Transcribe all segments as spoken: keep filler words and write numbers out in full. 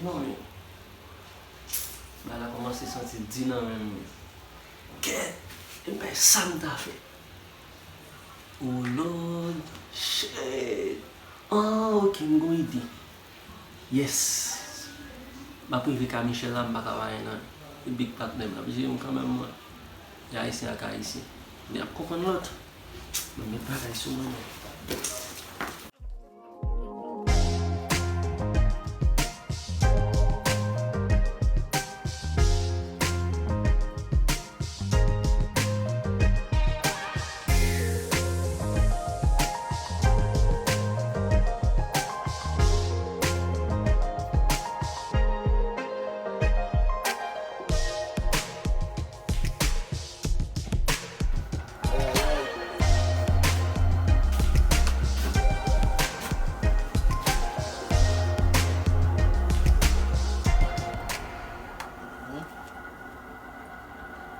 Non, men. Bagay la kòmanse santi di nan men m. Kèt! E m pa sa m ta fè. Oh Lord, shit. Ah, ok, m gon ide. Yes. M ap rive ka Michel la, m pa ka pa anyen nan. E big patnè m ap jere m kanmenm, mwen. E Ayisyen ak Ayisyen. Men y ap konprann lòt. Mwen met bagay sou mwen, men.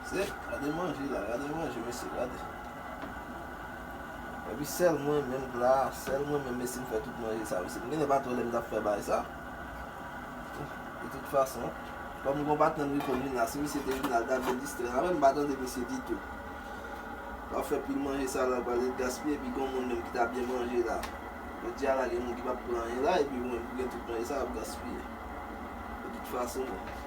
Se, gade manje la, gade manje, mesye, gade. Epi sèl mwen menm la, sèl mwen menm, mesye, m fè tout manje sa, mesye. M genlè pa twò lè m t ap fè bagay sa. De tout fason, kòm m gon patnè m ki konn vin la, si misye te vin la, l ta byen distrè la, men m pa tande misye ditou. L ap fè pil manje sa la, l pral ret gaspiye, epi gon moun menm ki ta byen manje la. Jodi a la, gen moun ki p ap pran anyen la, epi mwen, pou gen tout manje sa, l ap gaspiye. De tout fason, bon.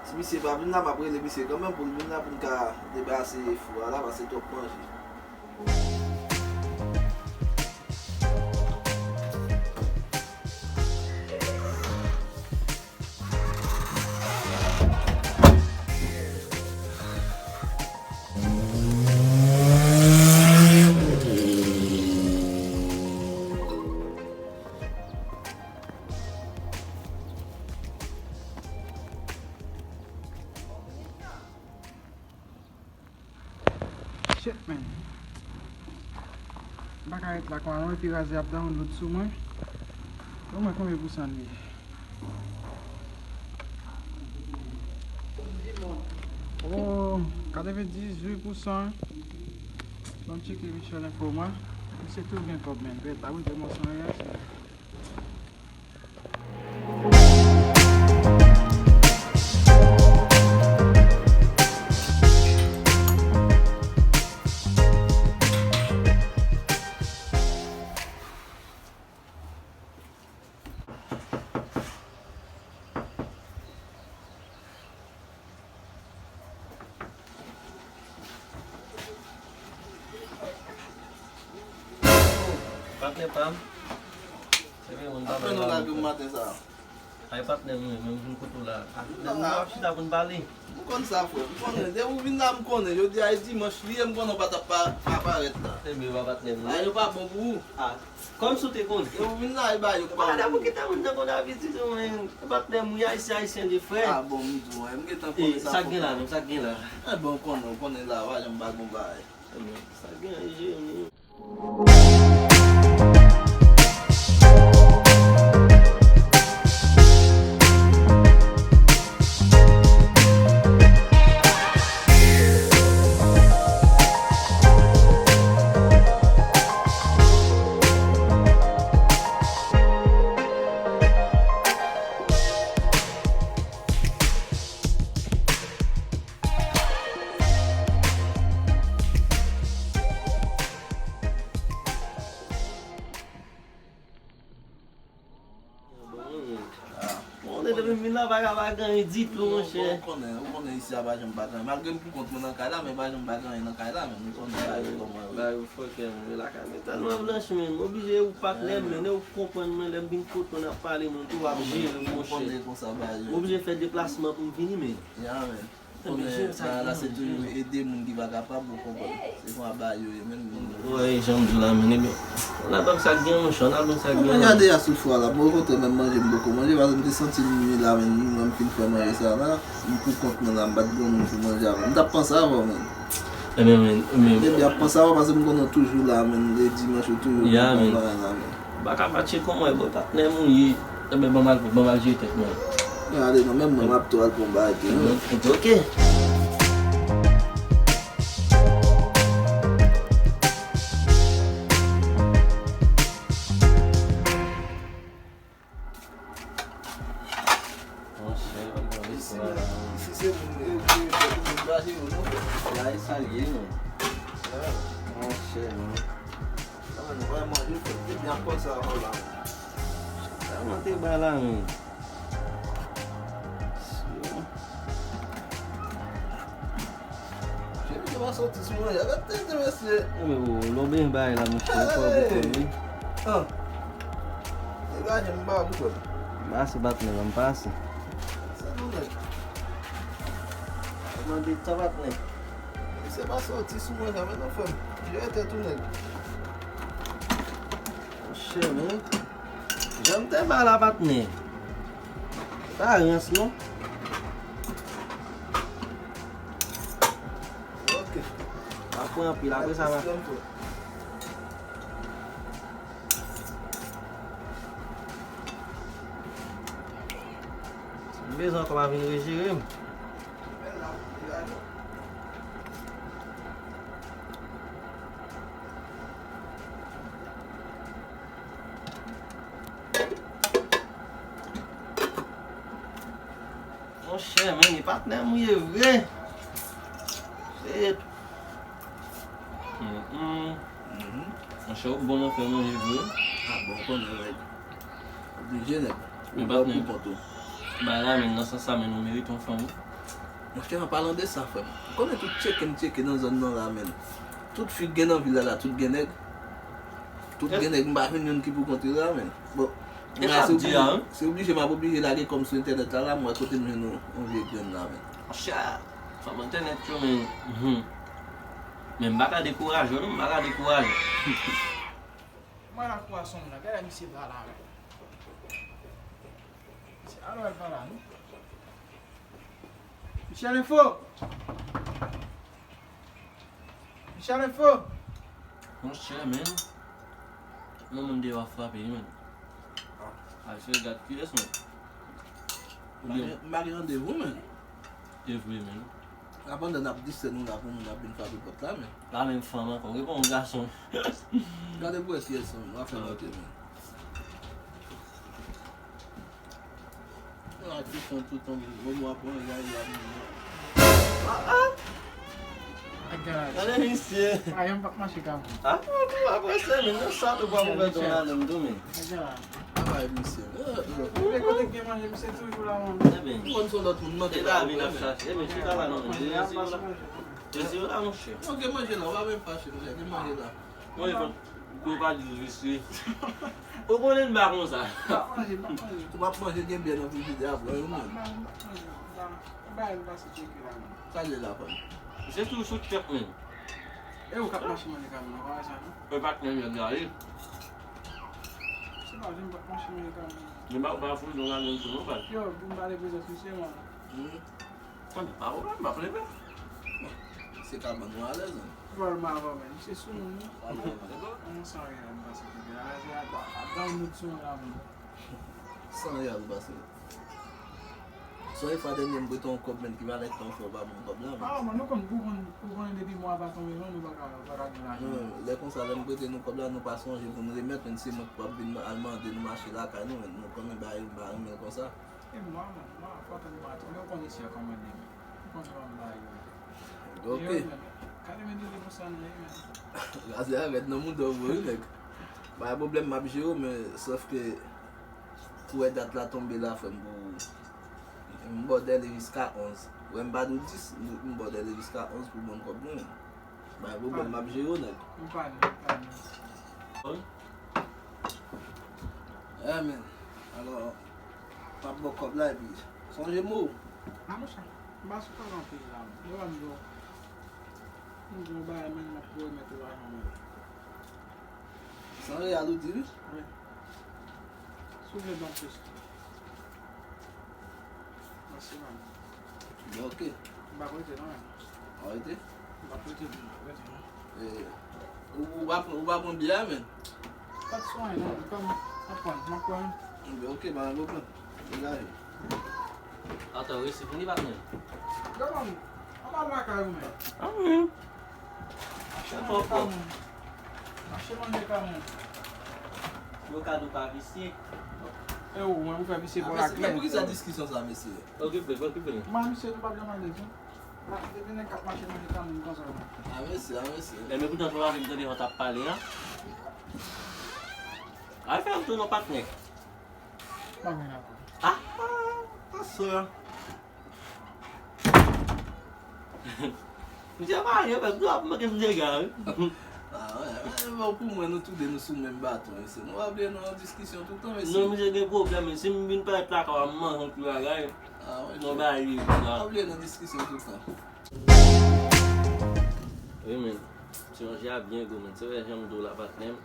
Si misye pa vin la, m ap rele misye kanmenm pou l vin la, pou n ka debarase fou a la, paske twòp manje. Shit, man. M pa ka ret la, kòman mwen pi raze ap download sou mwen. Ban mwen konbyen pousan li ye? Oh, katrevendizuit pousan. Ban m tcheke Michel Info mwen. Misye tou gen kòb, man. Ret la, wi, de mòso anyen. Patnè pa m. Se vre, moun pa bay la. Apre nou lage m maten sa. Ay, patnè m, mwen, mwen vin kote w la. Lè nou ap chita pou n pale. M konn sa, frè. M konnen. Depi w vin la, m konnen. Jodi a e dimanch li ye, m konnen w pa t ap pa, pa parèt la. Ebyen, pa patnè m. A, yo pa bon pou ou. A, kòmsi w te konnen. Depi w vin la, e ba yo k pa bon pou ou. Pou kite moun nan konn abitid ou, men, patnè m, wi, ayisyen, ayisyen de frè. A, bon, m di w, m gentan konnen sa. Sa k gen la, menm, sa k gen la. Ebyen, w konnen, w konnen la, w a janm pa gon bagay. Ebyen, sa k gen, e jere m. Bon, depi m vin la, pa ka pa gen anyen ditou, monchè. Ou konnen, ou konnen isi a pa janm pa gen anyen. Malgre m pou kont mwen nan kay la, men pa janm pa gen anyen nan kay la, men ou konnen bagay yo kòman yo ye. Bagay yo fòkè, men lakay mwen tèlman blanch, men m oblije ou patnè m, men ou konprann mwen, lè m vin kote w n ap pale, mwen tou w ap jere m, monchè. Ou konnen konsa bagay yo ye. M oblije fè deplasman pou m vini, men. Ya, men. Konnen bagay la se toujou ede moun ki pa kapab, ou konprann. Se kon bagay yo ye menm. Wi, jan m di w la, men, ebyen, ann al ban m sa k gen, monchè, ann al ban m sa k gen. Mwen gade a sou fwa la, bon, okontrè, menm manje m poko manje, paske m te santi m la, men, mwen m fin fè manje sa la, m pou kont mwen la, m pa t gen moun pou manje avè m. M t ap panse avè w, men. Ebyen, men, men. Ebyen, ap panse avè w, paske m konnen w toujou la, men, lè dimanch ou toujou kontan bagay la, men. M pa ka patche kòman, e bon, patnè m ou ye. Ebyen, ban m al, ban m al jere tèt mwen. Men ale non, menm mwen, m ap tou al pran bagay tou, non? Ebyen, ok. Yo, non, la e sa l ye, non. Monchè, non. Sa mwen, nou va manje, frè. Depi a konsa, ou la. Sa mwen te ba la, men. Cheri, se pa soti sou manje. Gade tenten, mesye. Ebyen, ou, ou lonben bay la, monchè. Ou fè ou pou kò, wi. Ah. Degaje m ba ou, frè. Pase, patnè, ban m pase. Sa nou nèg. Mande tan, patnè. Misye pa soti sou mwen, sa, men non, frè m. Jere tèt ou, nèg. Monchè, men. Jan m te ba la, patnè. Pa rans, non. Ok. Pa pran anpil, apre sa, va. M bezwen ankò pa vin rejere m. Monchè, men, e patnè m ou ye vre. Shit. Mm, mm. Mhm. Monchè, ou bon nan fè manje vre. Ah, bon, konnen, nèg. Oblije, nèg. Men ou patnè, pou kont ou. Bay la, men, nan sans sa, men, nou merite yon fanm, wi. Monchè, an palan de sa, frè m, ou konnen tout tcheke m tcheke nan zòn nan la, men. Tout fi k gen nan vil la, la, tout gen nèg. Tout gen nèg, m pa jwenn youn ki pou kont li la, men. Bon, e sa m di a, wi. Se oblije, m ap oblije lage kò m sou entènèt la, la, m wè kote m jwenn yon, yon vye grenn la, men. Monchè, fanm entènèt yo, men, mhm. Men m pa ka dekouraje w, non, m pa ka dekouraje. Mwen la pwason m nan, gade misye pa la, men. Misye alò al pa la, non. Michel Info! Michel Info! Monchè, men. Tout nan moun deyò ap frape, wi, men. Al fè gad kiyès, men. Oubyen m pa gen randevou, men. E vre, men. Apandan n ap distè nou la pou moun ap vin frape pòt la, men. La menm fanm ankò, reponn yon gason. Gade pou wè kiyès w ap fè monte, men. Yon ati fon tout tan, momo ap pran, y a, y a, ah, ah. Gade misye. Ah, yon pa mache ka. Ah, ou ap prese, men nan sa tou pa pou pèdi yon alen tou, men. Travay misye. Ebyen kote k gen manje, misye toujou la, man. Ebyen. Ou konn se yon lòt moun, manke la, vin ap chache. Ebyen, chita la, non, men. Dezi la, monchè. Non, gen manje la, ou pa menm fache, monchè, gen manje la. Mwen, ou pa di visye. Ou konnen m pa konsa. M ap manje, m ap manje. Ou p ap manje, gen byè nan frijidè a, bwè yon moun. M ap manje, m ap manje. Ou ba, ou ba, ou ba, se tcheke la, non. Sa l ye la, fanm? Se tou sou tèt, men. E ou k ap mache manje ka moun, ou pa wè sa, non? E pa t menm nèg la, wi. Se pa vre, m p ap mache manje ka moun. Gen ba, ou pa fout, nou la menm tou, non, pa. Yo, pou m pale prezans misye, man. Hmm. Tande, pa pwoblèm, m ap leve. Se ka ban nou alèz, wi. Pwòl m avan, men. Misye sou moun, wi. Mwen san reyèl, m pase tout la. Alèz la, a, a, a, download sou mwen la, men. San reyèl, m pase. Sonje fwa dènye m prete yon kòb, men, ki valè tan fè w pa ban m kòb la, men. Ah, man, nou konn, ou konn, ou konnen depi mwa pa tonbe, non, nou pa ka, pa ka gen lajan. Non, lè konsa, lè m prete nou kòb la, nou pa sonje pou n remèt, men, se mwen k ap vin al mande nou mache lakay nou, men, nou konnen bagay, m pa renmen l konsa. E mwa, man, mwa, fò tann mwa, men, ou konn isi a kòman li ye, men. Ou konn kòman bagay yo ye. Ok. Yo, men, gade men li konsa, non, men. Gazè a rèd nan mouda w, wi, nèg. Pa gen pwoblèm, m ap jere w, men sòf ke Ou wè dat la tonbe la, frè m, pou m ba w dèle jiska onz. Ou wè m pa di w dis, m, m ba w dèle jiska onz pou ban m kòb mwen. Pa gen pwoblèm, m ap jere w, nèg. M pa di, m pa di. Wi. Yeah, man. Alò, m ap ba w kòb la, epi sonje mo. A, monchè, m pa sou kòb anpil la, men. Yo, m di w, m di w bagay, men, m ap remèt ou lajan, men. San reyal ou di, wi? Wi. Si w vle ban m plis tou. Mèsi, man. Bon, ok. M pa prete non, men. Arete? M pa prete, m pa prete non. Eh, ou, ou pa pran, ou pa pran byè a, men? Pa t sou anyen non, m pa, m pa pran, m pa pran. Bon, ok, pa gen pwoblèm. Degaje. Atò, resi fini, patnè? Yo, man, anba lakay ou, men. Ah, wi. Mache manje ka moun. Mache manje ka moun. Yo ka di w pa visye. E ou, mwen, ou fè visye bò lakay. Men poukisa diskisyon sa, mesye? Okipe l, okipe l. Mwen, misye, nou pa byen mande, tou. Depi nèg k ap mache nan mitan nou konsa. A mesye, a mesye. Ebyen poutan se pa avè m tande yo t ap pale a. Al fè yon tou non patnè. Pa gen ankò. Ah, ah, ah, sè. Misye pa gen pèp tou ap manke m dega wi. Ah, wè, wè, bon, pou mwen, nou toude nou sou menm bato, mesye. Nou pa bliye nou nan diskisyon toutan, mesye. Non, misye gen pwoblèm, men si m vin parèt lakay w, m manje yon ti bagay. Ah, wè, non, chè. Ba li, non. Pa bliye nan diskisyon toutan. Wi, men. Ti manje a byen gou, men. Se vre, jan m di w la, patnè m.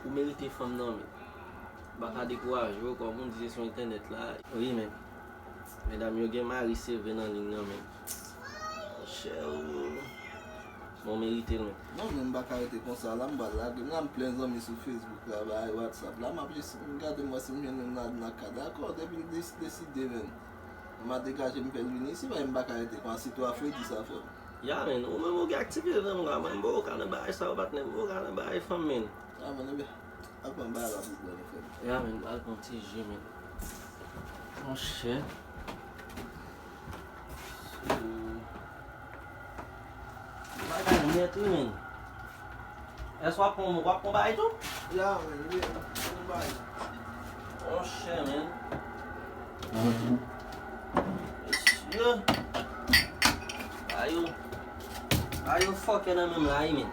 Ou merite fanm nan, men. M pa ka dekouraje w, kòm ou di se sou entènèt la. Wi, men. Medam yo gen mari, se vre nan liy nan, men. Monchè, ou. Bon, merite l, men. Non, men m pa ka rete konsa la, m pral lage. M la, m plen zanmi sou Facebook la, bay WhatsApp la, m ap jis gade m wè si m jwenn youn ladan nan ka. Dakò, depi l des-, deside, men. M a degaje m fè l vini isi, men m pa ka rete konsa, sitou a fredi sa, frè m. Ya, men, ou menm ou gen aktivite nan mwa, men m poko ka nan bagay sa yo, patnè m, m poko ka nan bagay fanm, men. Ya, men, ebyen, al pran bagay la pou bwè, non, frè m. Ya, men, al pran ti ji, men. Monchè. Bagay nèt wi, men. Èske w ap pran, w ap pran bagay tou? Ya, men, wi, m pran bagay. Monchè, men. Mesye. Bagay yo, bagay yo fòkè nan menm la wi, men.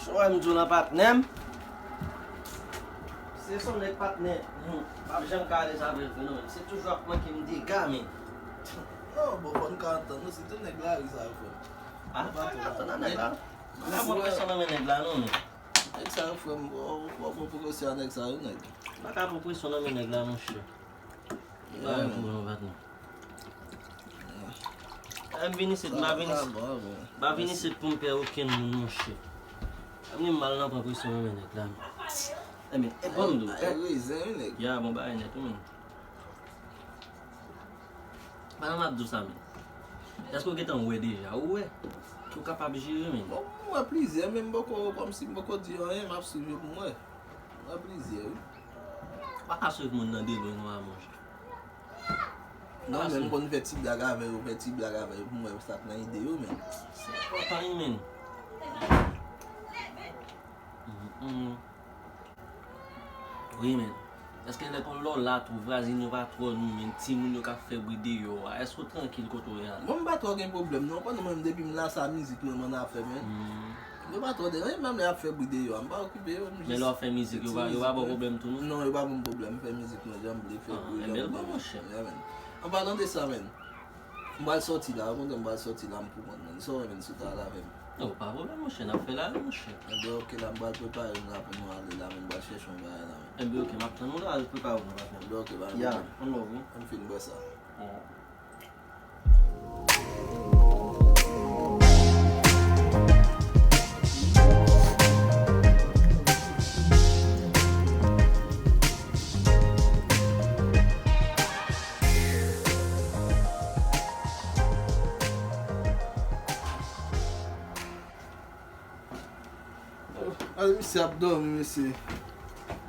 Sa w wè m di w nan patnè m? Se son nèg patnè. Hmm. M p ap janm ka ale sa vre vre non, men se toujou ap manke m dega, men. Non, bon, fò n ka antann nou, sitou nèg lari sa yo, frè m. Ah, m pa ka antann ak nèg la. M pa ka pran presyon nan men nèg la, non, men. Nèg sa yo, frè m, w, w, w pran presyon ak nèg sa yo, nèg. M pa ka pran presyon nan men nèg la, monchè. Bagay pou mwen, patnè. Lè m vin isit, m pa vin isit, m pa vin isit pou m pè okenn moun, monchè. Lè m vin mal nan pran presyon nan men nèg la, men. Ebyen, e bon m di w, e rezen wi, nèg. Ya, bon bagay nèt wi, men. Pandan m ap di w sa, men. Èske w gentan wè deja? Ou wè? Ou kapab jere, men. Bon, m wè plizyè, men m poko, kòmsi m poko di anyen, m ap swiv yo pou m wè. M wè plizyè, wi. Ou pa ka swiv moun nan de lwen konsa, monchè. Non, men m konn fè ti blag avè yo, fè ti blag avè yo pou m wè sa k nan ide yo, men. Se enpòtan, wi, men. Mm, mm. Wi, men. Èske lè konn lè w la tou, vwazen yo pa twò nou, men timoun yo k ap fè bri deyò a, èske w trankil kote w ye a? Bon, m pa twò gen pwoblèm, non. Pandan mwen, depi m la, sa mizik mwen m annafè, men. Hmm. Yo pa twò deranje, menm lè y ap fè bri deyò a, m pa okipe yo, m jis. Men lè w ap fè mizik, yo pa, yo pa ba w pwoblèm tou, non? Non, yo pa ban m pwoblèm, m fè mizik mwen jan m vle, fè bri jan m vle. Ah, enben, l bon, monchè. Yeah, men. An palan de sa, men. M pral sòti la, ou konnen m pral sòti la, m pou kont mwen. Sa w renmen, si w ta al avè m? Oh, pa pwoblèm, monchè, n ap fè l ale, monchè. Enben, oke, la, m pral prepare m la pou nou ale la, men m pral chèche yon bagay la, men. Enben, oke, m ap tann ou la, al prepare w non, patnè. Enben, oke, pa gen pwoblèm. Ya, one love, wi. Ann fin bwè sa. Ale, misye ap dòmi, mesye.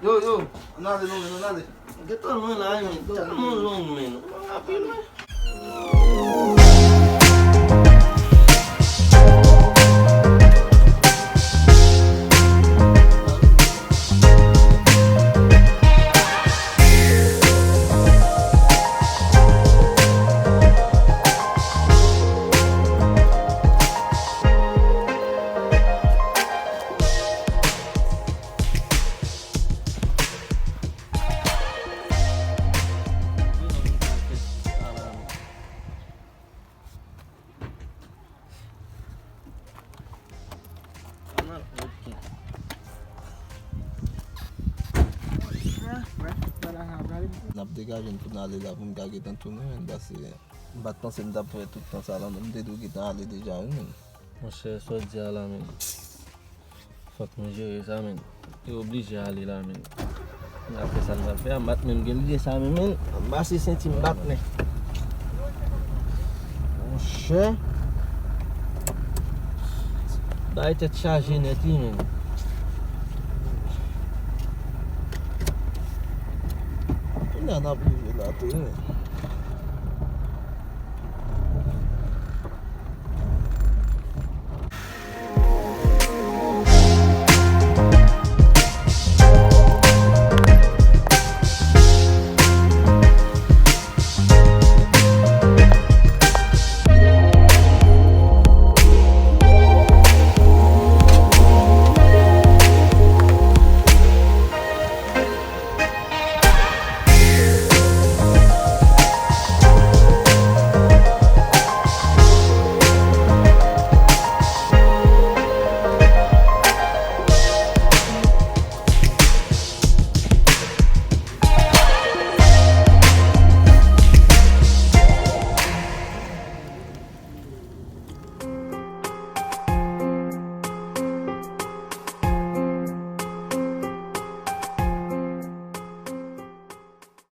Yo, yo, ann ale non, men, ann ale. Gentan lwen la, men. Tèlman lwen, men. Ou pa rapele, men. N ap degaje n pou n ale la pou n ka gentan tounen, men, paske m pa t panse m t ap fè tout tan sa la, non, m te dwe gentan ale deja, wi, men. Monchè, sa w di a la, men. Fòk nou jere sa, men. Yo oblije ale la, men. N ap fè sa n ap fè a. M pa t menm gen lide sa, men, men. Anbase senti m, patnè. Monchè. Bay tèt chaje nèt, wi, men. Nan n ap rive la tou.